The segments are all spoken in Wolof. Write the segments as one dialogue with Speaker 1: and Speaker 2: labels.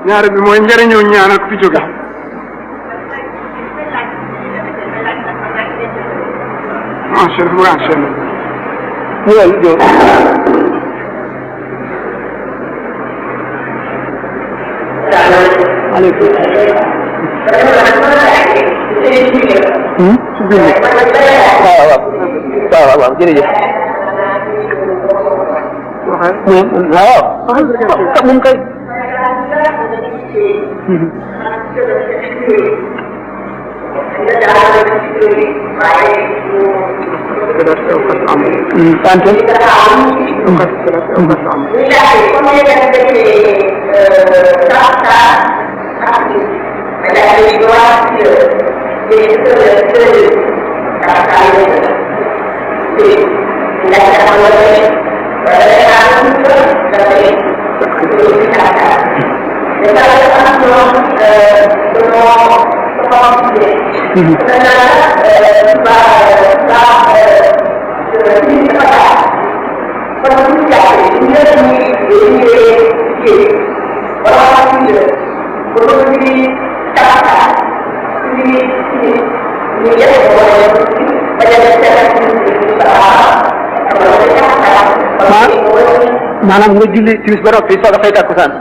Speaker 1: ñaar bi mooy njëriñu ñaan ak fi jóge. Chef bu baax chef.
Speaker 2: ñëwal Diop. maaleykum. su biir waaw jërëjëf. waaw moom kay. maanaam nga julli timis ba noppi soog a fay takkusaan.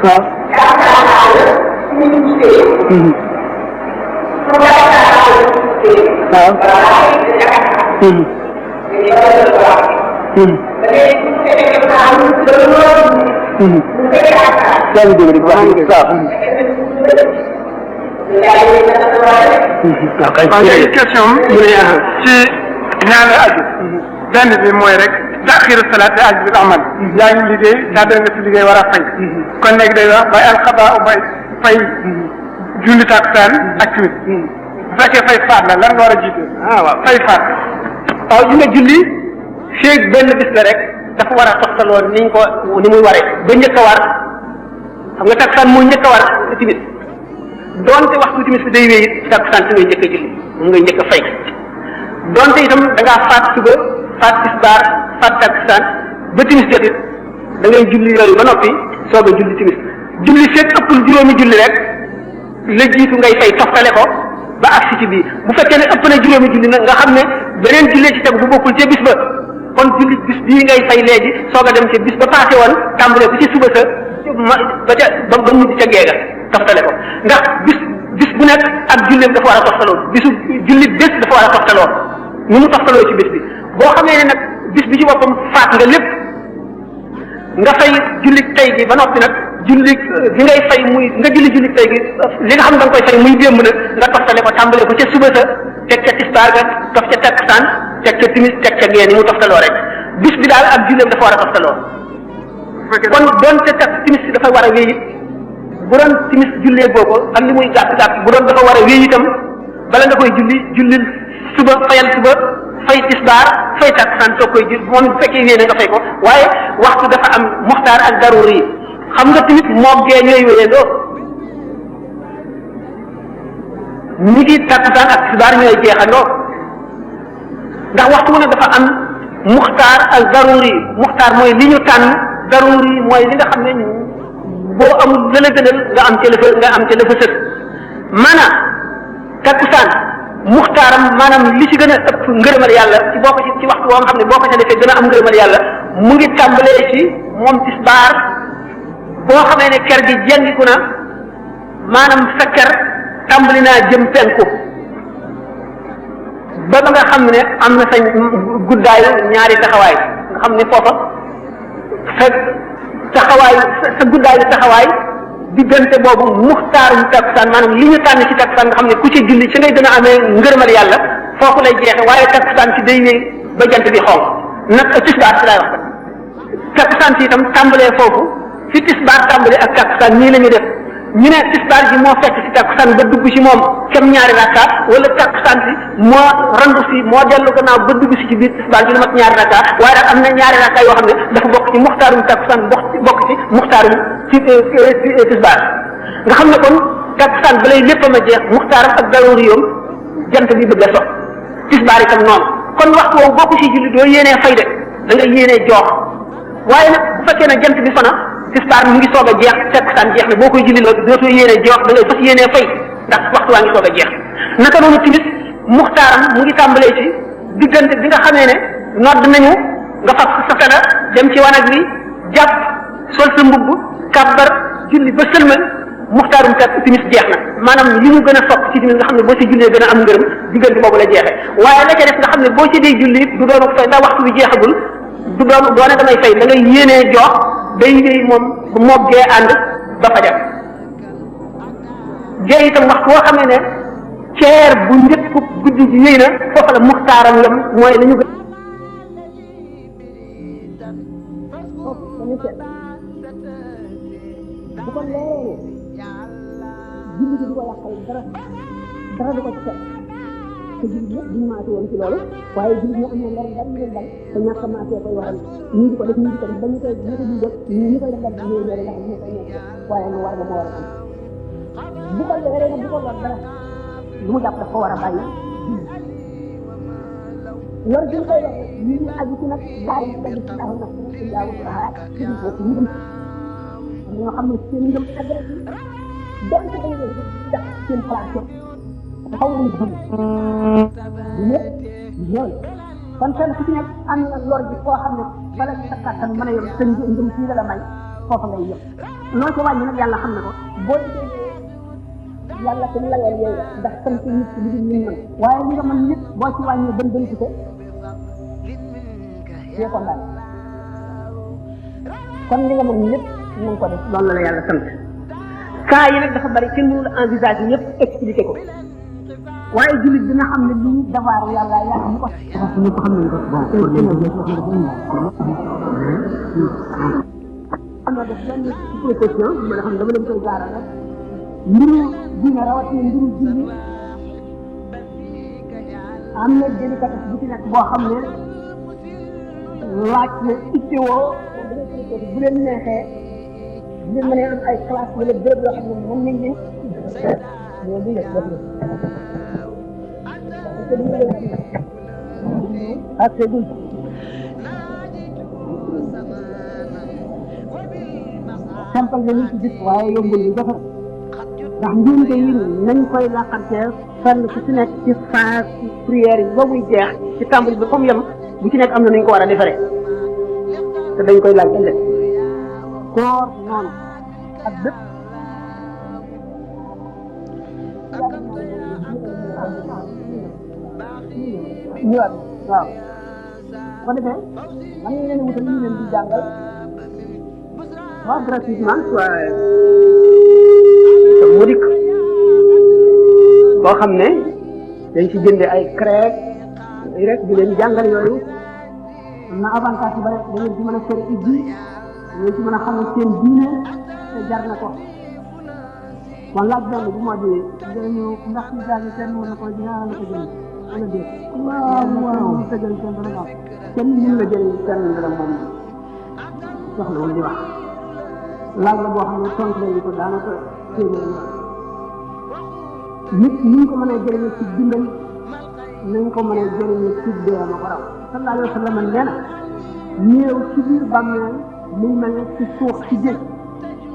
Speaker 2: waaw
Speaker 1: question mu ne ci ñaari aju benn bi mooy rek taxiru salaat aj bi amal yaa ngi liggéey daa da nga si liggéey war a fay kon léegi day wax bay alxaba bay fay julli takkusaan ak timis bu fekkee fay faat la lan nga war a jiite
Speaker 2: waaw
Speaker 1: fay faat
Speaker 2: waaw ñu nga julli feeg benn bis la rek dafa war a toxtaloo niñ ko ni muy waree ba njëkk a war xam nga takkusaan moo njëkk a war timis donte waxtu timis bi day wéy it takkusaan si ngay njëkk a julli moom ngay njëkk a fay donte itam da ngaa faat suba faat tisbaar faat takkusaan ba timis jot it da ngay julli yooyu ba noppi soog a julli timis julli fekk ëppul juróomi julli rek la jiitu ngay fay toftale ko ba agsi ci bii bu fekkee ne ëpp na juróomi julli nag nga xam ne beneen jullee ci tegu bu bokkul ca bis ba kon julli bis bii ngay fay léegi soog a dem ca bis ba passé woon tàmbale ko ci suba sa ba ca ba mujj ca geega toftale ko ndax bis bu nekk ak julleem dafa war a toftaloo bisu julli bés dafa war a toftaloo ni mu toftaloo ci bis bi boo xamee ne nag bis bi ci boppam faat nga lépp nga fay julli tey gi ba noppi nag julli gi ngay fay muy nga julli tey gi li nga xam ne da nga koy fay muy démb nag nga toftale ko tàmbale ko ca suba sa teg ca tisbaar ga tof ca takkusaan teg ca timis teg ca gee ni mu toftaloo rek bis bi daal ak julleem dafa war a toftaloo kon doonte teg timis si dafa war a wéy it bu doon timis jullee boo ko ak li muy gàtt bu doon dafa war a wéy itam bala nga koy jullil suba fayal suba fay tisbaar fay takkusaan soo koy jul moom bu fekkee wéy na nga fay ko waaye waxtu dafa am muxtaar ak daruri yi xam nga tamit moom gee ñooy wéyandoo ñi ngi takkusaan ak tisbaar ñooy jeexandoo ndax waxtu mu ne dafa am muxtaar ak daruri yi muxtaar mooy li ñu tànn daruri yi mooy li nga xam ne boo amul la gënal nga am ca la fa sës maanaam takkusaan muxtaaram maanaam li ci gën a ëpp ngërëmal yàlla ci boo ko ci waxtu woo nga xam ne boo ko ca defee gën a am ngërëmal yàlla mu ngi tàmbalee ci moom tisbaar boo xamee ne ker gi jengiku na maanaam sa ker tàmbali naa jëm penku ba nga xam ne am na sa guddaayu ñaari taxawaay nga xam ne foofa sa guddaayu taxawaay diggante boobu muxtaaru takkusaan maanaam li ñu tànn ci takkusaan nga xam ne ku ci julli ci ngay gën a amee ngërëmal yàlla foofu lay jeexe waaye takkusaan ci day wéy ba jant bi xonq nag tisbaar si laay wax takkusaan si itam tàmbalee foofu fi tisbaar tàmbalee ak takkusaan nii la ñu def ñu ne tisbaar ji moo fekk si takkusaan ba dugg ci moom kem ñaari rakka wala takkusaan si moo randu si moo dellu gannaaw ba dugg si ci biir tisbaar ji lu mat ñaari rakka waaye daal am na ñaari rakka yoo xam ne dafa bokk ci muxtaarum takkusaan bokk ci muxtaarum ci tisbaar nga xam ne kon takkusaan ba lay léppam a jeex muxtaaram ak daruri yoom jant bi bëgg a sox tisbaar itam noonu kon waxtu woowu boo ko si julli doo yéenee fay de da nga yéenee joox waaye nag bu fekkee ne jant bi fana tisbaar mu ngi soog a jeex takkusaan jeex na boo koy julli loolu dootoo yéenee joox da ngay fas yéenee fay ndax waxtu waa ngi soog a jeex naka noonu timis muxtaaram mu ngi tàmbalee ci diggante bi nga xamee ne nodd nañu nga fas sa fela dem ci wanag bi jàpp sol sa mbubb kàbbar julli ba sëlmal muxtaarum kat timis jeex na maanaam li mu gën a sopp ci timis nga xam ne boo ci jullee gën a am ngërëm diggante boobu la jeexee waaye la ca def nga xam ne boo ci dee julli du doon fay ndax waxtu bi jeexagul du doone damay fay da ngay yéenee jox day ngay moom bu moggee ànd ba fajar jee itam waxtu woo xamee ne ceer bu njëkk guddi ji yëy na foofu la muxtaaram yam mooy la ñu gën bu ko leeree julli bi du ko yàqal dara du ko ci fekk te julli ñëpp duñu maate woon ci loolu waaye julli ñi am na lor bari leen dal te ñàkk a maatee koy waral ñii di ko def ñii di ko def ba ñu koy ñu def ñu koy def dal ñëw ñëw ndax ñu koy ñëw waaye lu war la moo war a am bu ko leeree nag bu ko lor dara lu mu jàpp daf ko war a bàyyi lor gi koy lor ñu ngi aju ci nag daari ci dagg ci aw nag ci yaawu ci bokk ñu dem ñoo xam ne seen ngëm agressé doon ci dañu leen def seen place xaw nañu ko ñëpp ñool kon kenn ku ci nekk am na lor bi koo xam ne bala sa kàttan mën a yor sa ngëm fii la may foofa ngay yëpp loo ci wàññi nag yàlla xam na ko boo déggee yàlla ko la yoon yooyu ndax sant nit ci li ñu mën waaye li nga mën nit boo ci wàññi bën bën ci ko yee ko ndaal kon li nga mën lépp nañ ko def loolu la yàlla sant cas yi nag dafa bari kenn mënul envisage yi yëpp expliqué ko waaye jullit dina xam ne lii dafaar yàlla yàlla mu ko ñëpp xam nañ ko am na def benn proposition ma nga xam ne dama leen koy gaaral rek mbiru diine rawatina mbiru julli am na délicatesse bu ci nekk boo xam ne laaj na ittewoo bu leen neexee bu leen mënee am ay classe wala béréb yoo xam ne mën nañ leen ñoo di def ak segul sampal na ñu ci gis waaye yombul ñu defar ndax njuumte yi nañ koy laqantee fenn ku ci nekk ci phase prière yi ba muy jeex ci tàmbali ba comme yem bu ci nekk am na nañ ko war a defaree te dañ koy laaj ëllëg koor noonu ak bépp ñëwaat waaw ko defee man nga leen wutal ñu leen di jàngal waaw gratuitement soit modique boo xam ne dañ ci jënde ay crêpe rek di leen jàngal yooyu am na avantage yu bari da ngeen ci mën a sori ibbi da ngeen ci mën a xam seen diine te jar na ko kon laaj benn bu moo di dañu ndax ci jàng kenn mën na ko ñaanal ko jënd wala déet waaw tëgal kenn dana am kenn mën la jëriñ kenn dara moom soxla wala di wax laaj la boo xam ne tontu lañu ko daanaka téeméer nit ñu ko mën a jëriñoo ci dundal nañ ko mën a jëriñoo ci dee ma ko raw sallallahu alayhi wa sallam nee na néew ci biir bàmmeel muy mel ne ci suuf ci géej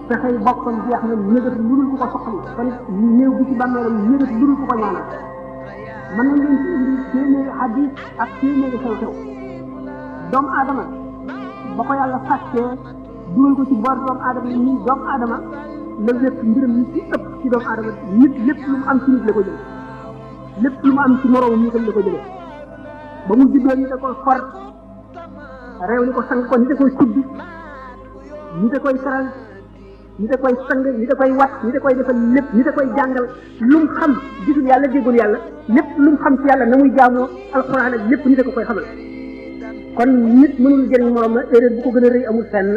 Speaker 2: fexey bokkam jeex na ñëgat lu dul ku ko soxli kon néew bi ci bàmmeelam ñëgat lu dul ku ko ñaanal mën nañ leen ci indi téeméeri hadis ak téeméeri xew-xew doomu aadama ba ko yàlla fàccee dugal ko ci boor doomu aadama yi nii doomu aadama la wépp mbiram yi ci ëpp ci doomu aadama nit lépp lu mu am ci nit la ko jële lépp lu mu am ci moroom nitam la ko jële ba mu juddoo ni da koy for réew ni ko sang ko ni da koy suddi ni da koy saral ni da koy sang ni da koy wat ni da koy defal lépp ni da koy jàngal lu mu xam gisul yàlla déggul yàlla lépp lu mu xam ci yàlla na muy jaamoo alxuraan ak lépp ni da ko koy xamal kon nit mënul jëriñ moroom la erreur bu ko gën a rëy amul fenn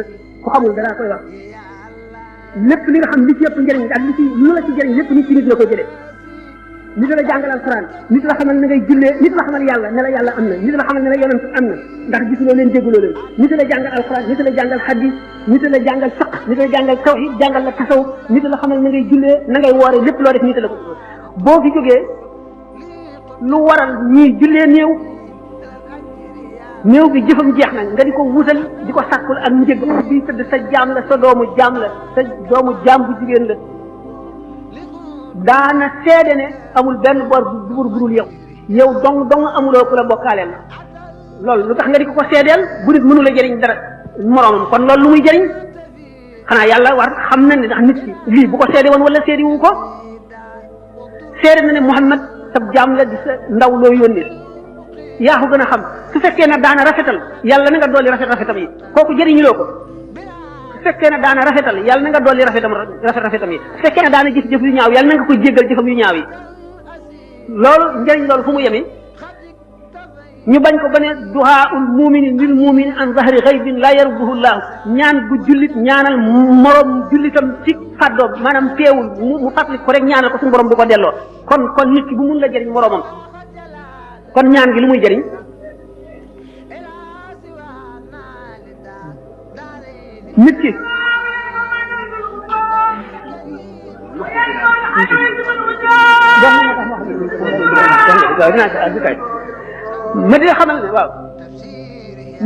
Speaker 2: ku xamul dara koy wax lépp li nga xam li ci ëpp njëriñ ak li ci lu la ci jëriñ lépp nit ci nit la ko jëlee nit la jàngal alxuraan nit la xamal na ngay jullee nit la xamal yàlla ne la yàlla am na nit la xamal ne la yonent am na ndax gisuloo leen dégguloo leen nit la jàngal alxuraan nit la jàngal hadis nit la jàngal fiq nit la jàngal tawhid jàngal la tasawuf nit la xamal na ngay jullee na ngay woore lépp loo def nit la ko boo fi jógee lu waral ñii jullee néew néew bi jëfam jeex na nga di ko wutal di ko sàkkul ak njëg bi tëdd sa jaam la sa doomu jaam la sa doomu jaam bu jigéen la daana seede ne amul benn bor bu budul yow dong amuloo ku la bokkaaleel loolu lu tax nga di ko seedeel bu nit mënu la jëriñ dara moroomam kon loolu lu muy jëriñ xanaa yàlla war xam na ne ndax nit ki lii bu ko seede woon wala seede wu ko seede na ne Muhammad sab jaam la di sa ndaw loo yónnee yaa ko gën a xam su fekkee ne daana rafetal yàlla na nga dolli rafetam yi kooku jëriñuloo ko su fekkee ne daana rafetal yàlla na nga dolli rafetam yi su fekkee ne daana jëf yu ñaaw yàlla na nga ko jéggal jëfam yu ñaaw yi loolu njëriñ loolu fu mu yemi ñu bañ ko ba ne duhaa'ul mu'mini lil mu'mini an zahri ghaybin la yarduhu llahu ñaan gu jullit ñaanal morom jullitam ci fàddoom maanaam teewul mu fàttali ko rek ñaanal ko suñu borom du ko delloo kon nit ki bu mun la jëriñ moromam kon ñaan gi lu muy jëriñ nit ki ma di xamal ne waaw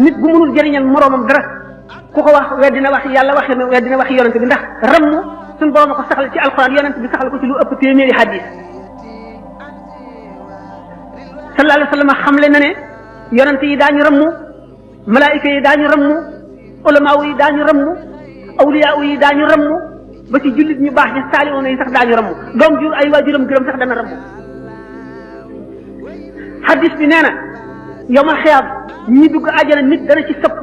Speaker 2: nit bu mënul jëriñal moroomam dara ku ko wax weddina wax yàlla wax weddina wax yonent bi ndax ramm suñu borom a ko saxal ci alxuraan yonent bi saxal ko ci lu ëpp téeméeri hadis sallallahu alayhi wa sallam xamle na ne yonent yi daañu ramm malaayika yi daañu ramm ulamaaw yi daañu ramm awliyaaw yi daañu ramm ba ci jullit ñu baax ñi saalihoon yi sax daañu ramm doom jur ay waajuram gërëm sax dana ramm hadis bi nee na yowmal xiyaam ñi dugg àjjana nit dana ci sëpp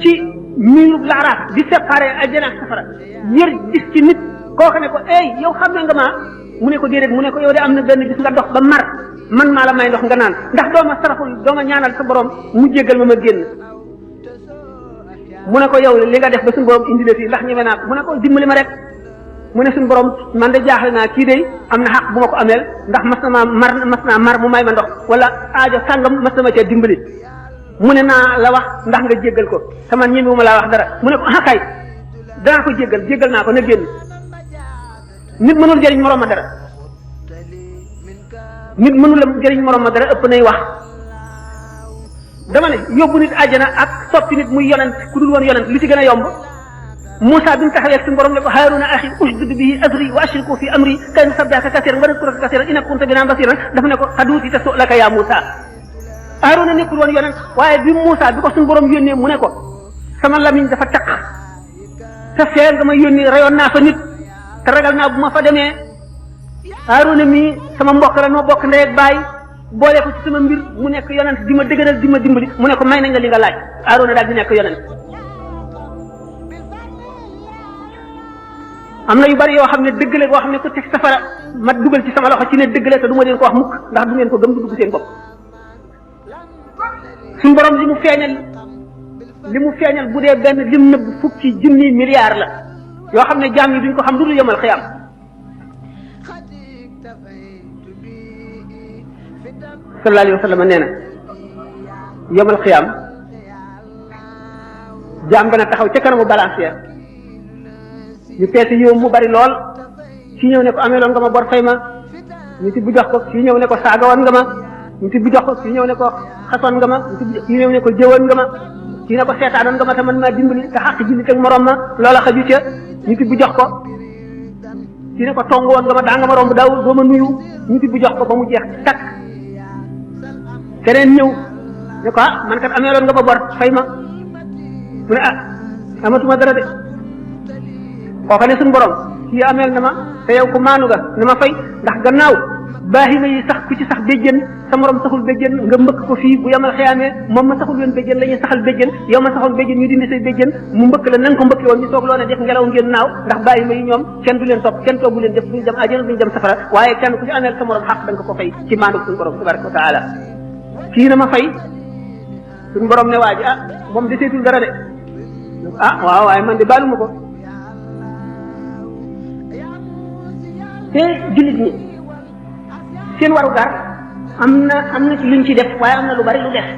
Speaker 2: ci miirub laaraaf di séparé àjjana ak safara yër gis ci nit kooku ne ko yow xam nga maa mu ne ko déedéet mu ne ko yow de am na benn gis nga dox ba mar man maa la may ndox nga naan ndax dooma saraxul dooma ñaanal sa borom mu jéggal ma génn mu ne ko yow li nga def ba suñu borom indi la fii ndax ñeme naa ko mu ne ko dimbali ma rek mu ne suñu borom man de jaaxle naa kii de am na xaq bu ma ko ameel ndax mas naa mar mu may ma ndox wala aajo sàngam mas na ma cee dimbali mu ne naa la wax ndax nga jéggal ko te man ñemewuma laa wax dara mu ne ko ah kay danaa ko jéggal naa ko na génn nit mënul jëriñ moroom ma dara nit mënul jëriñ moroom ma dara ëpp nay wax dama ne yóbbu nit àjjana ak soppi nit muy yonent ku dul woon yonent li ci gën a yomb Moussa bi mu taxawee suñu borom ne ko Haaruna axi ushdud bihi azri wa ashriku fi amri kay nusabbihaka kasiran wa nadhkuraka kasiran innaka kunta bina basiran dafa ne ko qad uutita su'laka ya Moussa Haaruna nekkul woon yonent waaye bi Moussa bi ko suñu borom yónnee mu ne ko sama lamiñ dafa taq te fee nga ma yónni rayoon naa fa nit te ragal naa bu ma fa demee Haaruna mii sama mbokk la noo bokk ndey ak baay boole ko ci sama mbir mu nekk yonent di ma dëgëral di ma dimbali mu ne ko may nañ la li nga laaj Haaruna daal di nekk yonent am na yu bari yoo xam ne dëgg la boo xam ne ku teg safara ma dugal ci sama loxo ci ne dëgg la te du ma leen ko wax mukk ndax du ngeen ko gëm du dugg seen bopp suñu borom li mu feeñal bu dee benn lim nëbb fukki junni milliards la yoo xam ne jaam yi duñ ko xam lu dul yemal xiyam sallallahu alayhi wa sallam nee na yemal xiyam jaam dana taxaw ca kanamu balancière ñu peese yow mu bari lool ci ñëw ne ko ameeloon nga ma bor fay ma ñu ti bu jox ko ci ñëw ne ko saagawoon nga ma ñu ti bu jox ko ci ñëw ne ko xasoon nga ma ci ñëw ne ko jëwoon nga ma ci ne ko seetaanoon nga ma te man maa dimbali te xaq jullit ak morom ma loola xaju ca ñu ti bu jox ko ci ne ko tongoon nga ma daa nga ma romb daaw doo ma nuyu ñu ti bu jox ko ba mu jeex takk keneen ñëw ne ko man kat ameeloon nga ma bor fay ma mu ne amatuma dara de kooka ne suñu borom kii ameel na ma te yow ku maanu ga na ma fay ndax gannaaw baaxima yi sax ku ci sax béjjën sa morom saxul béjjën nga mbëkk ko fii bu yamal xiyaamee moom ma saxul yoon béjjën la ñuy saxal béjjën yow ma saxoon béjjën ñu dindi say béjjën mu mbëkk la na nga ko mbëkkee woon ñu soog loo ne def ngelaw ngeen naaw ndax baaxima yi ñoom kenn du leen topp kenn toogu leen def duñ dem àjjana duñ dem safara waaye kenn ku ci ameel sa morom xaq da nga ko fay ci maanu suñu borom tabaraka wa taala kii na ma fay suñu borom ne waa ji moom deseetul dara de waaw waaye man de baalu ma ko te jullit ñi seen waru gar am na ci luñ ci def waaye am na lu bari lu def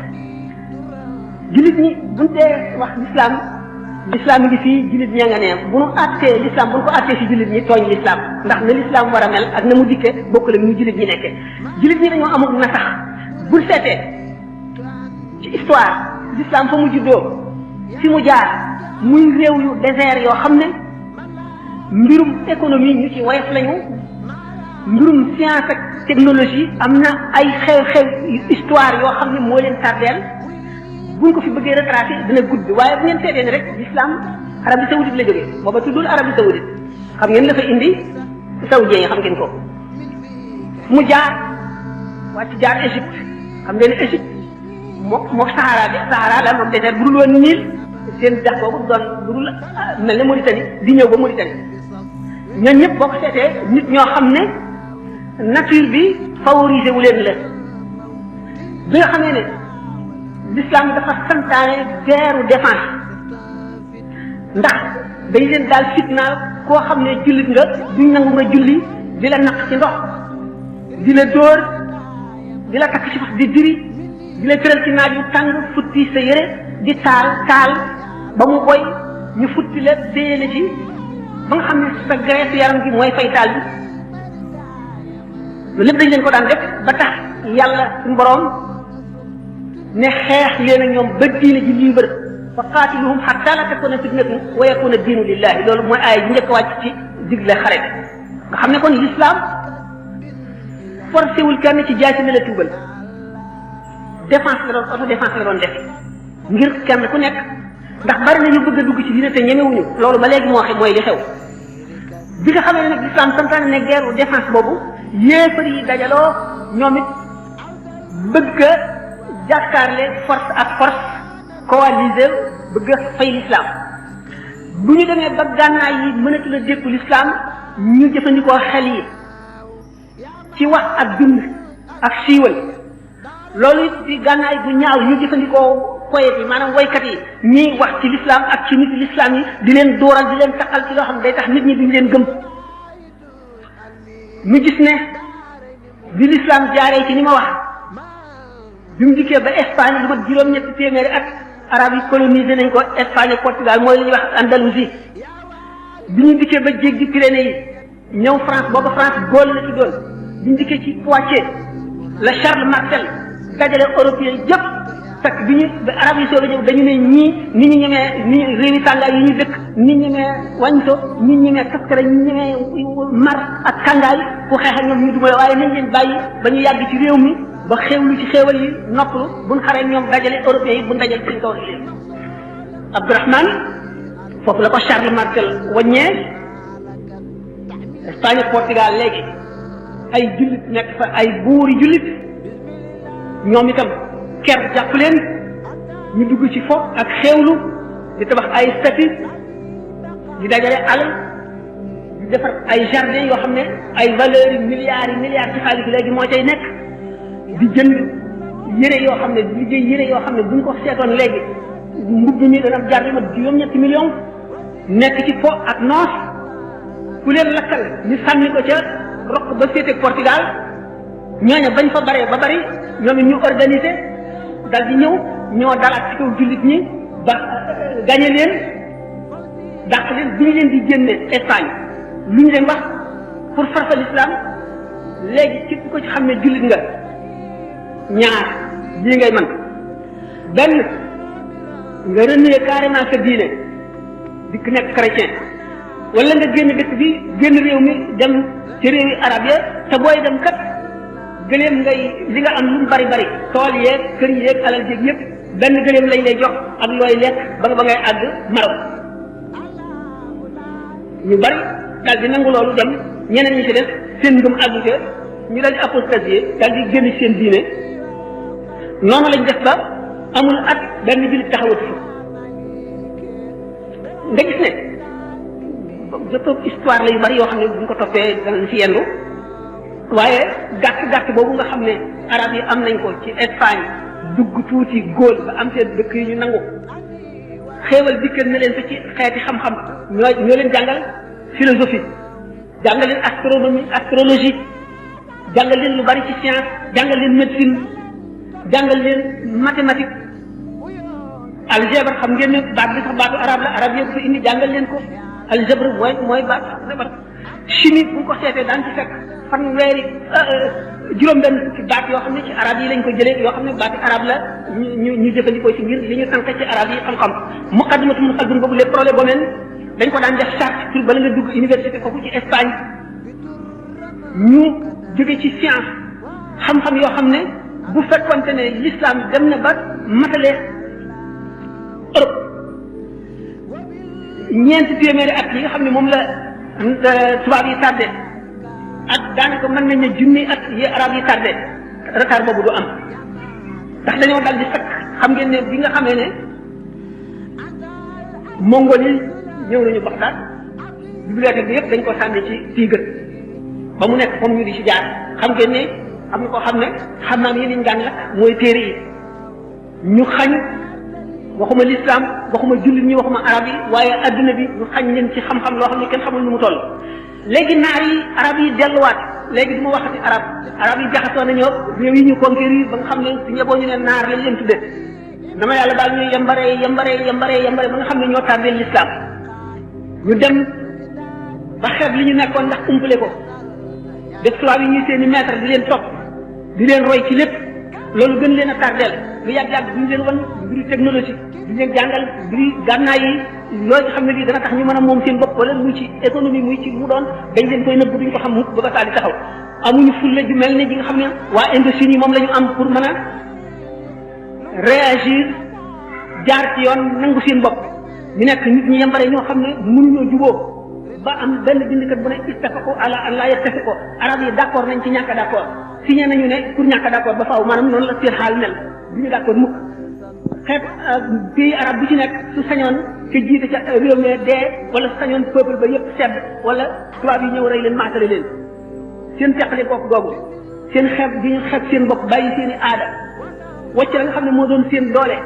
Speaker 2: jullit ñi buñ dee wax l'islam ngi fii jullit ña nga ne bu nu àttee l'islam bu nu ko àttee si jullit ñi tooñ l'islam ndax na l'islam war a mel ak na mu dikkee bokk la ñu jullit ñi nekkee jullit ñi dañoo amul na sax bul seetee ci histoire l'islam fa mu juddoo fi mu jaar muy réew yu désert yoo xam ne mbirum économie ñu ci woyof lañu mbirum science ak technologie am na ay xew-xew histoire yoo xam ne moo leen tardeel buñ ko fi bëggee retracé dina gudd waaye bu ngeen seetee ne rek l'islam Arabie Saoudite la jógee booba tuddul Arabie Saoudite xam ngeen la fa indi saoudien yi xam ngeen ko mu jaar wàcc jaar Égypte xam ngeen ne Égypte mook Sahara la moom désert bu dul woon Nil seen dex boobu doon bu dul mel ne Mauritanie di ñëw ba Mauritanie ñooñu ñëpp boo ko seetee nit ñoo xam ne nature bi favorisé wu leen la bi nga xamee ne l'islam dafa santaane guerre défense ndax dañ leen daal fitnaal koo xam ne jullit nga duñ nangu nga julli di la naq ci ndox di la dóor di la takk ci fas di diri di la tëral ci naaj yu tàng futti sa yére di taal ba mu boy ñu futti la téye la ci ba nga xam ne sa graisse yaram gi mooy fay taal bi loolu lépp dañ leen ko daan def ba tax yàlla suñu borom ne xeex leen ak ñoom ba diine ji libre fa qaatiluhum hatta la takuna fitnatun wa yakuna diinu lillahi loolu mooy aaya ji njëkk a wàcc ci digle xare nga xam ne kon l'islam forcé wul kenn ci jaasi la tuubal défense la doon auto défense la doon def ngir kenn ku nekk ndax bari na ñu bëgg a dugg ci diine te ñemewuñu loolu ba léegi mooy li xew bi nga xamee ne nag l'islam santaane ne guerre défense boobu yéefar yi dajaloo ñoom it bëgg a jàkkaarle force ak force coalisé bëgg a fay l'islam bu ñu demee ba gànnaay yi mënatu la dékku l'islam ñu jëfandikoo xel yi ci wax ak bind ak siiwal loolu it di gànnaay bu ñaaw ñu jëfandikoo poète yi maanaam waykat yi ñiy wax ci l'islam ak ci nit l'islam yi di leen dooral di leen taxal ci loo xam ne day tax nit ñi duñ leen gëm ñu gis ne bi l'islam jaaree ci ni ma wax bi mu dikkee ba Espagne lu mat juróom-ñetti téeméeri at arab yi colonisé nañ ko Espagne ak Portugal mooy li ñuy wax Andalousie bi ñu dikkee ba jéggi Pyrénées yi ñëw France booba France Gaule la tuddoon bi ñu dikkee ci Poitiers la Charles Martel dajale européen yëpp fekk bi ñu arab yi soog a ñëw dañu ne ñii ni ñu ñemee ni réewi tàngaay yi ñu dëkk ni ñu ñemee wàññito ni ñu ñemee kaskare ni ñu ñemee mar ak tàngaay ku xeex ak ñoom ñu dumale waaye nañ leen bàyyi ba ñu yàgg ci réew mi ba xewlu ci xéewal yi noppalu buñ xaree ñoom dajale européens yi buñ dajale seen kaw réew Abdourahmane foofu la ko Charles Martel waññee Espagne ak Portugal léegi ay jullit nekk fa ay buuri jullit ñoom itam ker jàpp leen ñu dugg ci fo ak xewlu di tabax ay statues di dajale alal di defar ay jardin yoo xam ne ay valeurs yi milliards ci xaalis léegi moo cay nekk di jënd yére yoo xam ne di liggéey yére yoo xam ne buñ ko seetoon léegi mbubb mi dana jar li ma juróom-ñetti millions nekk ci fo ak noos ku leen lakkal ñu sànni ko ca roq ba féete Portugal ñooñu bañ fa baree ba bari ñoom it ñu organiser dal di ñëw ñoo dalaat ci kaw jullit ñi ba gañe leen dàq leen bi ñu leen di génne Espagne lu ñu leen wax pour farfa l'islam léegi képp ko ci xam ne jullit nga ñaar lii ngay mën benn nga renier carrément sa diine dikk nekk chrétien wala nga génn dëkk bi génn réew mi dem ci réewi arab ya te booy dem kat gëléem ngay li nga am lu mu bari bari tool yeeg kër yeeg alal jéeg yëpp benn gëléem lañ lay jox ak looy lekk ba ngay àgg Maroc ñu bari daal di nangu loolu dem ñeneen ñi ci def seen ngëm àggu ca ñu daal di apostasier daal di génn seen diine noonu lañ def ba amul at benn jullit taxawatu fi nga gis ne jëpp histoire la yu bari yoo xam ne buñ ko toppee danañ ci yendu waaye gàtt boobu nga xam ne arab yi am nañ ko ci Espagne dugg tuuti góol ba am seen dëkk yi ñu nangu xéewal dikkal na leen fa ci xeeti xam-xam ñoo leen jàngal philosophie jàngal leen astronomie astrologie jàngal leen lu bari ci science jàngal leen médecine jàngal leen mathématique algèbre xam ngeen ne baat bi sax baatu arab la arab yëpp fa indi jàngal leen ko algèbre mooy baat algèbre chimie bu ko seetee daan ci fekk fanweeri juróom-benn fukki baat yoo xam ne ci arab yi lañ ko jëlee yoo xam ne baati arab la ñu jëfandikoo ci ngir li ñu tànk ci arab yi xam-xam muqaddimatu mun xaldun boobu les prolegomènes dañ ko daan def charte pour bala nga dugg université foofu ci Espagne ñu jóge ci science xam-xam yoo xam ne bu fekkonte ne l'islam dem na ba matale Europe ñeenti téeméeri at yi nga xam ne moom la tubaab yi tardé ak daanaka mën nañ ne junni at yi arab yi tardé retard boobu du am ndax dañoo dal di sakk xam ngeen ne bi nga xamee ne mongol yi ñëw nañu Bagdad bibliothèque bi yëpp dañ ko sànni ci Tigre ba mu nekk comme ñu di ci jaar xam ngeen ne am na koo xam ne xam naa ne yéen daan la mooy téere yi ñu xañ waxuma l'islam waxuma jullit ñi waxuma arab yi waaye adduna bi ñu xañ leen ci xam-xam loo xam ne kenn xamul nu mu toll léegi naar yi arab yi delluwaat léegi du ma waxati arab yi jaxasoo nañoo réew yi ñu conquérir ba nga xam ne su ñeboo ñu ne naar lañ leen tudde dama yàlla daal ñuy yambare ba nga xam ne ñoo tardé l'islam ñu dem ba xeeb li ñu nekkoon ndax umpale ko def tubaab yi ñuy seeni maître di leen topp di leen roy ci lépp loolu gën leen a tardeel lu yàgg-yàgg duñu leen wan mbiru technologie duñu leen jàngal mbiru gànnaay yi loolu xam ne lii dana tax ñu mën a moom seen bopp wala muy ci économie muy ci mu doon dañ leen koy nëbb duñ ko xam mukk ba ba saa di taxaw amuñu fulle ju mel ne ji nga xam ne waa Indochine yi moom la ñu am pour mën a réagir jaar ci yoon nangu seen bopp ñu nekk nit ñi yambare ñoo xam ne mënuñoo juboo ba am benn bindkat bu ne ittafaqu ala an la yattafiqu arab yi d'accord nañ ci ñàkk d'accord signé nañu ne pour ñàkk d'accord ba faaw maanaam noonu la seen xaal mel du ñu d'accord mukk xeet pays arab bu ci nekk su sañoon ca jiite ca réew mi dee wala su sañoon peuple ba yëpp sedd wala tubaab yi ñëw rey leen maatale leen seen teqale bopp googu seen xeeb bi ñu xeeb seen bopp bàyyi seen i aada wacc la nga xam ne moo doon seen doole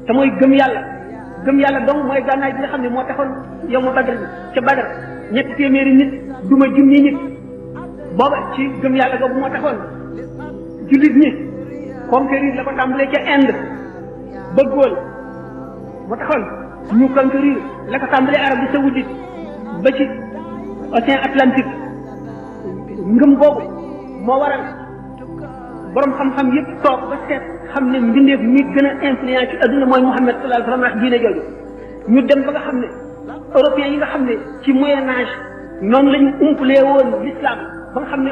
Speaker 2: te mooy gëm yàlla dong mooy gànnaay bi nga xam ne moo taxoon yow ma badar bi ca badar ñetti téeméeri nit duma junni nit booba ci gëm yàlla googu moo taxoon jullit ñi conquérir la ko tàmbalee ca Inde ba Gaule moo taxoon ñu conquérir la ko tàmbalee Arabie saoudite ba ci océan Atlantique ngëm googu moo waral borom xam-xam yëpp toog ba seet xam ne mbindeef mi gën a influence ci adduna mooy Muhammad sallallahu alayhi wa sallam ak diine jooju ñu dem ba nga xam ne européens yi nga xam ne ci moyen âge noonu lañu umpalee woon l'islam ba nga xam ne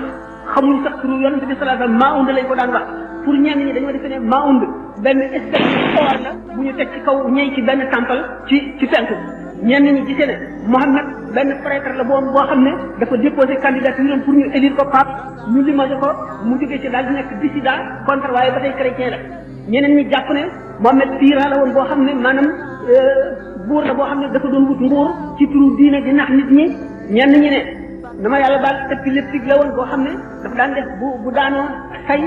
Speaker 2: xamuñ sax turu yonente bi sallallahu alayhi wa sallam Maound lañ ko daan wax pour ñenn ñi dañoo defe ne Maound benn espèce de or la bu ñu teg ci kaw ñey ci benn temple ci penku ñenn ñi gisee ne Mohammed benn prêtre la boo xam ne dafa déposé candidature pour ñu élire ko pape ñu limogé ko mu jógee ci daal di nekk dissident contre waaye ba tey chrétien la ñeneen ñi jàpp ne Mohammed tyran la woon boo xam ne maanaam buur la boo xam ne dafa doon wut nguur ci turu diine di nax nit ñi ñenn ñi ne dama yàlla baal épileptique la woon boo xam ne dafa daan def bu daanoo say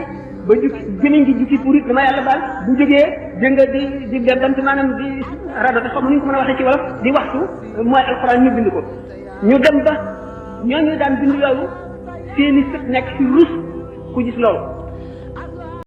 Speaker 2: ba jukki gémmiñ gi jukki pour it dama yàlla baal bu jógee dégg nga di bant maanaam di radote xam nu ñu ko mën a waxee ci wolof di waxtu mooy alxuraan ñu bind ko ñu dem ba ñooñu daan bind loolu seeni sët nekk ci rus ku gis loolu